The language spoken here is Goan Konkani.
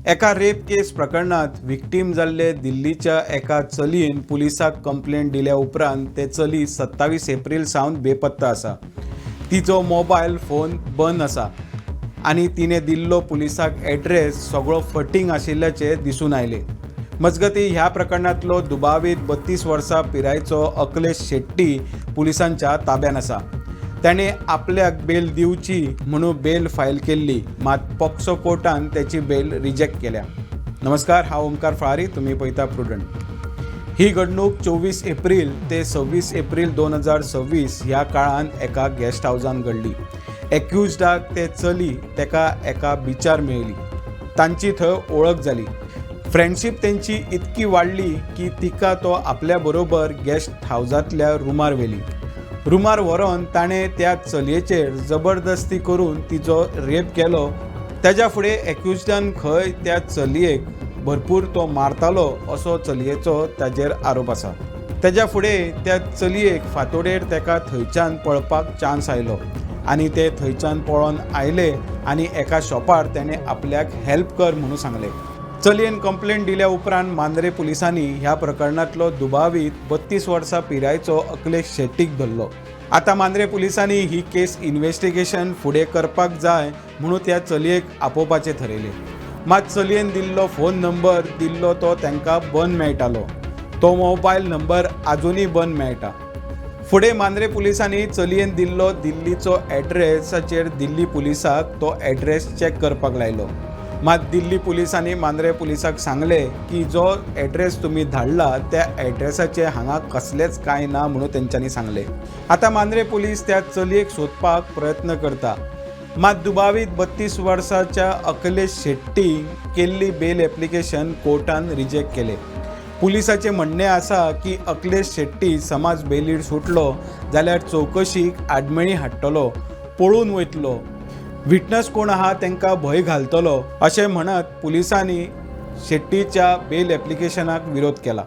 एका रेप केस प्रकरणात विक्टीम जाल्ले दिल्लीच्या एका चलयेन पुलिसाक कंप्लेंट दिल्या उपरांत ते चली 27 एप्रील सावन बेपत्ता आसा. तिचो मोबायल फोन बंद आसा आनी तिणें दिल्लो पुलिसाक एड्रेस सगळो फटींग आशिल्ल्याचें दिसून आयलें. मजगतीं, ह्या प्रकरणांतलो दुबावीत 32 वर्सां पिरायेचो अखिलेश शेट्टी पुलिसांच्या ताब्यात आसा. ताणें आपल्याक बेल दिवची म्हणून बेल फायल केल्ली, मात पॉक्सो कोर्टान त्याची बेल रिजेक्ट केल्या. नमस्कार, हांव ओमकार फळारी, तुमी पळयता प्रुडंट. ही घडणूक 24 एप्रील ते 26 एप्रील 2026 ह्या काळांत एका गेस्ट हावजान घडली. एक्युजडाक ते चली तेका एका बिचार मेळ्ळी. तांची थंय वळख जाली. फ्रेंडशीप तेंची इतकी वाडली की तिका तो आपल्या बरोबर गेस्ट हावजांतल्या रुमार व्हेली. रुमार व्हरोन ताणें त्या चलयेचेर जबरदस्ती करून तिचो रेप केलो. तेज्या फुडें एक्युजडान खंय त्या चलयेक भरपूर तो मारतालो असो चलयेचो ताजेर आरोप आसा. तेज्या फुडें त्या चलयेक फांतोडेर तेका थंयच्यान पळपाक चान्स आयलो आनी ते थंयच्यान पळोन आयले आनी एका शॉपार तेणें आपल्याक हेल्प कर म्हणून सांगलें. चलयेन कंप्लेंट दिल्या उपरांत मांद्रे पुलिसांनी ह्या प्रकरणांतलो दुबावीत 32 वर्सां पिरायेचो अखिलेश शेट्टीक धरलो. आतां मांद्रे पुलिसांनी ही केस इन्व्हेस्टिगेशन फुडें करपाक जाय म्हणून त्या चलयेक आपोवपाचें थरयलें. मात चलयेन दिल्लो फोन नंबर दिल्लो तो तांकां बंद मेळटालो. तो मोबायल नंबर आजुनूय बंद मेळटा. फुडें मांद्रे पुलिसांनी चलयेन दिल्लो दिल्लीचो एड्रेसाचेर दिल्ली पुलिसाक तो एड्रेस चॅक करपाक लायलो. मात दिल्ली पुलिसांनी मांद्रे पुलिसाक सांगलें की जो एड्रेस तुमी धाडला त्या एड्रेसाचें हांगा कसलेंच कांय ना म्हणून तेंच्यांनी सांगलें. आतां मांद्रे पुलीस त्या चलयेक सोदपाक प्रयत्न करता. मात दुबावीत 32 वर्साच्या अखिलेश शेट्टी केल्ली बेल एप्लिकेशन कोर्टान रिजेक्ट केलें. पुलिसाचें म्हणणें आसा की अखिलेश शेट्टी समज बेलीर सुटलो जाल्यार चवकशीक आडमेळी हाडटलो, पळून वयतलो, विटनस कोण आहा तांकां भंय घालतलो, अशें म्हणत पुलिसांनी शेट्टीच्या बेल एप्लिकेशनाक विरोध केला.